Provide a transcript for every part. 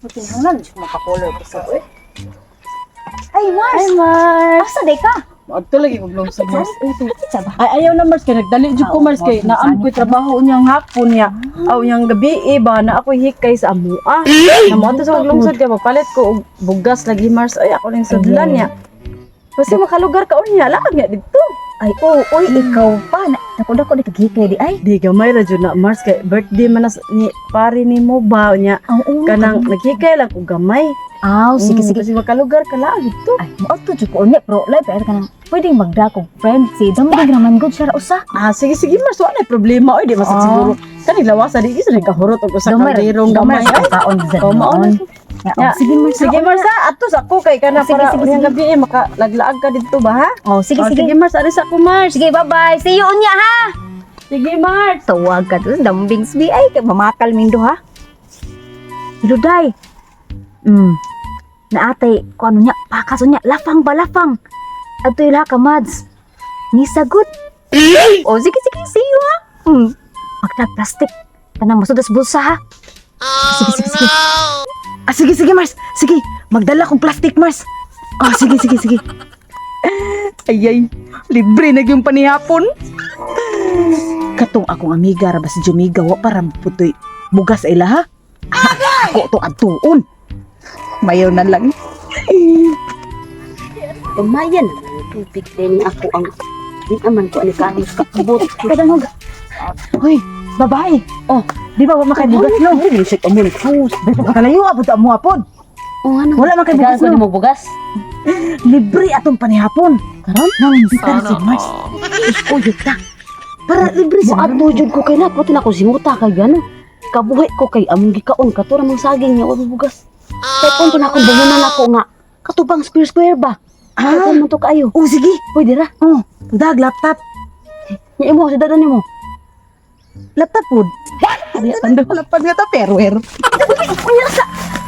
Kinahanglan jud makakolor ko sa uy. Ay, Mars! Ay, Mars. Asa day ka? Adto lagi ko blog sa Mars. Sa ba? Ay, ayaw na, Mars, kay nagdali jud ko, Mars, kay naam ko'y trabaho niyang hapon niya. Aw niyang gabi eh, ba na ako'y hikay sa amua. Na mo sa lungsod kay magpalit ko og bugas lagi, Mars, ay ako ning sudlan niya. Basta makalugar ka unya, laag niya didto. Ay, oo, uy, ikaw pa. Dako dako di kagikay di ay. Di gamay ra jud na, Mars, kay birthday man na ni pare nimo ba niya. Oo. Kanang naghikay lang og gamay. Aw, sige sige. Kasi makalugar ka laag didto. Ay, moadto jud ko unya pero live pero kanang pwedeng magdakog friend si Dambig raman gud siya ra usa. Ah, sige sige, Mars, wala na problema oy, di masad siguro. Kani lawasa di isa nagkahurot og usa ka kalderong gamay. Gamay Ay, kaon sa Oh, mao na. Oh, sige, Mars. Sige, Mars, ha? Ato sa ako kay kana Oh, sige, para sige, unyang sige. gabi eh, makalaglaag ka didto ba ha? Oh, sige Oh, sige. sige, Mars, ari sa ako, Mars. Sige, bye-bye. See you unya ha. Sige, Mars. Tawag ka to dambing sbi ay kay mamakal mindo ha. Iluday. Naatay ko ano niya, pakas niya, lafang ba lafang. Adto ila ka Mads. Ni sagot. Oh, sige sige, see you ha. Pagtag plastic. Tanang masudas bulsa ha. Sige sige sige. Ah, sige, sige, Mars. Sige, magdala kong plastic, Mars. Oh, sige, sige, sige. Ay, ay, libre na yung panihapon. Katong akong amiga, ra ba si Jumiga, wa para putoy bugas ila, ha? Ako to adtuon. Mayaw na lang. Pamayan naman ang tubig din ako ang di naman ko ani kanis kakabot. Kadangog. Hoy, babae. Oh, di ba wa man kay bugas no? Ay, bisik amon sus. Kalayo apod ta mo apod. Oh, ano? Wala man kay bugas ko no. mo bugas. Libre atong panihapon. Karon? Nang imbitar si Mars. Uyot ta. Para libre si Mars. Moadto jud ko kay na puti na ko simuta kay gano. Kabuhi ko kay among gikaon kato ra mang saging nga wa bugas. Kay punto na akong bangunan ako nga katubang square square ba. Ah, Ah, mo to kaayo. oh, sige. Pwede ra. Oh, dag laptop. Nya imo sa dadan nimo. Laptop pod. Abi tando. Laptop nga ta perwer. Unya sa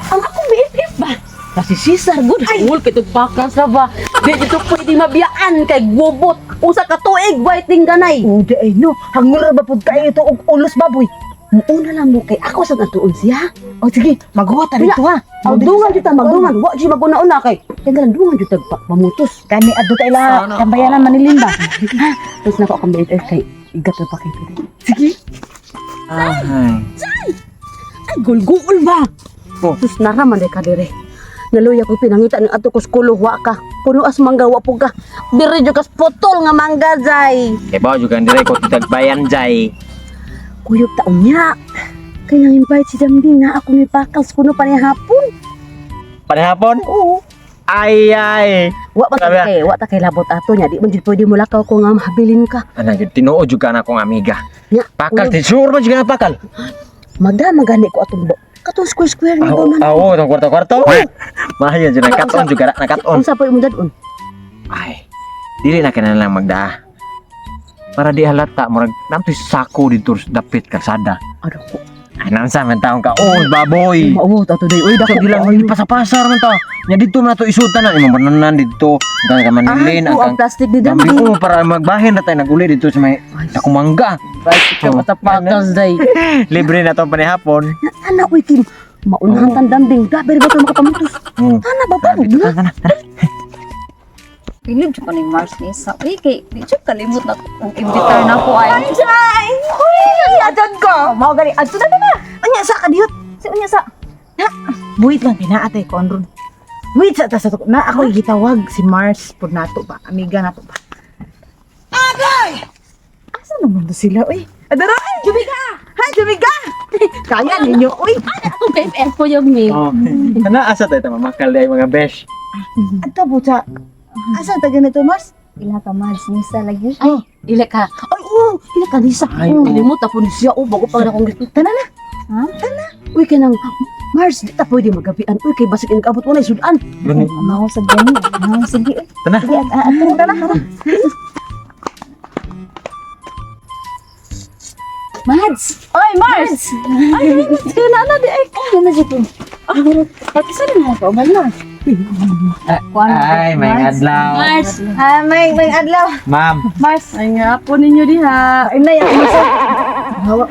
ang akong BFF ba? Kasi Cesar good. Ay, kitog pakas na ba? Di ito pwede mabiyaan kay gubot. Usa ka tuig waiting ganay. Oh, di ay no. Hangol ra ba pud kayo ito og ulos baboy. Muuna lang mo kay ako sa natuon siya. Oh, sige, maghuwa ta dito ha. Magdungan jud ta, magdungan. Wa jud maguna-una kay. Kaya lang dungan jud tag pamutos. Kani adto ta ila tambayanan Manilin ba. Tapos nako akong BFF kay igat na pa kay. Sige. Ay. Ay, gulgul ba? Oh. Sus naraman de ka dire. Naluya ko pinangita ng ato ko skulo wa ka. Puno as mangga wa po ka. Dire jud kas putol nga mangga jay. Kay ba juga dire ko titagbayan jay. Kuyog taon niya. Kay nang invite si Dambing na ako may pakals kuno pa niya hapon. Panihapon? Oo. Ay ay. Wa pa ta Sabi- kay, wa ta kay labot ato niya. Di man jud pwede mo lakaw ko nga mahabilin ka. Ana gyud tinuod jud ka na akong amiga. Nya, Pakal kuyog. ti sure man jud ka na pakal. Magda magani ko atong ba. Katong square square ni ba man. Awo, tong kwarto-kwarto. Mahayan jud nakaton jud ka na nakaton. Unsa pa imong dadon? Ay. Dili na kana lang magdaa. Para di halata murag namtoy sako dito sa dapit kalsada. Aduh ko. Ay nansa man taon ka. Oh, baboy. Mao ta today. Uy Dako dako di lang kaayo. pa sa pasar man ta. Nya dito man nato isutan na imong bananan dito. Ang ka Manilin, Ah, ang ang plastic ni Dambi Dambing. ko para magbahin na tayo naguli dito sa may sa kumangga. Ka Oh. sa pakas day. Libre na tong panihapon. Ana uy Kim. Maunahan tan Dambing. Grabe ba to makapamutos? Ana ba ba? Dito ka na. Bilib jud ko ni Mars ni sa. Uy, kay di jud kalimot na ko imbitar na ko ay. Ay, uy, adon ko. Mao gani adto na na. Unya sa kadiyot. Si unya sa. Wait lang pinaatay ko ron. Wait sa ta sa na ako gitawag si Mars pud nato ba. Amiga nato ba. Agay! Asa naman to sila uy? Adara, ay, jumiga! Ha, jumiga! Kaya ninyo, uy! Atong BFF ko yung me. Oh. Kana asa tayo mamakal day mga besh. Adto po sa Asa ta ganito, Mars? Ila ka Mads ni sa lagi. Ay, ila ka. Ay, oo, ila ka Lisa. Ay, Oh, oo. Limot ako ni siya. Oh, bago pa na akong gusto. Tana na. Ha? Uy, kanang Mars, di ta pwede magabian. Uy, kay basig inagabot wala sudan. Gani. Mao sa gani. Mao sige. Uy. Tana. Sige, at at tara tara. Mads! Oy, Mars. Ay, sige na na di ay. Ano na jud ko? Pati sa rin mo ka na. Ay, may adlaw. Mars. Ah, may adlaw. Ma'am. Mars. Ay nga po ninyo diha. Ay, nay, ako sa. Hawa.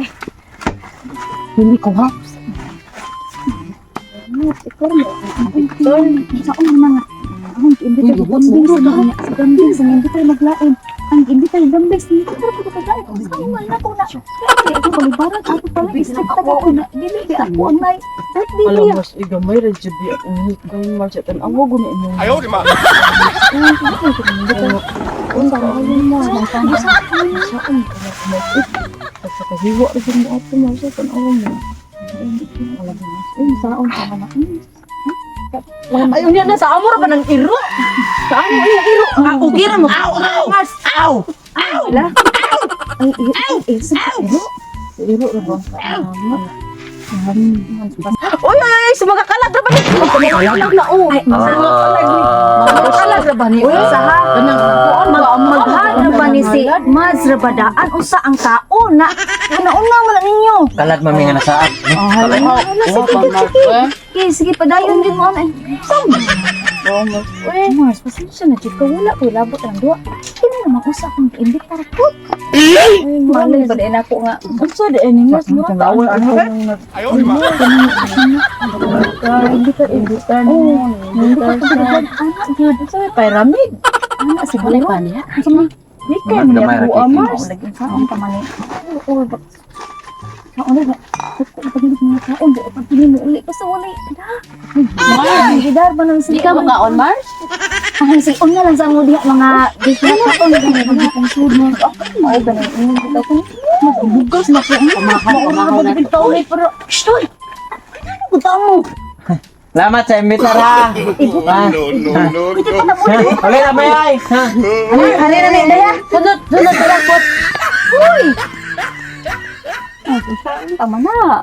Hindi ko ha. Ikaw mo. Saan mo na nga? Ang imbitar ko kambing sa mga sa kambing sa imbitar maglain. Ang imbitar gambis ni ko ko kagay. Saan man na ko na. Kaya ako palibaran ako pala istrikta ko na. Dili di ako ang nay. Birthday Alam niya. Mars, igamay ra jud di akong hikay Mars. Tan-awa gud ni imo. Unsa man mo? Saan ka na kumapit? At sa kahiwa ra jud mo ato Mars, tan-awa mo. Unsaon ka man na? Ay, unya na sa amo ra ba ng iro? Sa amo ay iro. Ah, okay ra mo. Mars. Wala. Ay, ay, ay, sa iro. Iro ra ba? Oy, oy, oy, sumagakalag ra ba ni? Magkalag na oh. Ay, Magkalag ra ba ni? Unsa ha? Kanang kuan ba ang Maghan ba ni si Mads Rabadaan unsa ang tao na una-una man na ninyo. Kalag mami nga nasaad. Wala, sige, sige, sige. Sige, sige, padayon din mo. Ay, saan? Uy, Mars, pasensya na, jud ka. Wala ko, labot ang duwa. Kini naman usa akong giimbitar ko. Malay ba din ako nga. Unsa di ani Mars mura ta ang Imbitar, imbitar mo. Imbitar siya. Anak, gyud. Unsa may pyramid? Anak, siguro. Wala pa niya. Unsa man? Hikay mo niya Gamay ra kuha kay Mars. Lagi saan pa man eh. Oo, ba. Kaon na. Ko na pagilid mga kaon, di pa pili mo uli basta wala. Da. Gidar ba nang Di ka makaon, Mars? Ang sige, una lang sa mo diha mga kaon mga pang sud mo. Ay ba nang ingon bitaw ko. Bugas na ko. Pamahaw, pamahaw na. Pauli pero Shh, toy. Ano ko mo? Salamat sa imbitar ha. Ibutan. No, no, no, Pwede no. pa na mo. Uli na may ay. Ha? Ano na ni daya? Sunod, sunod, sunod. Uy. Tama na.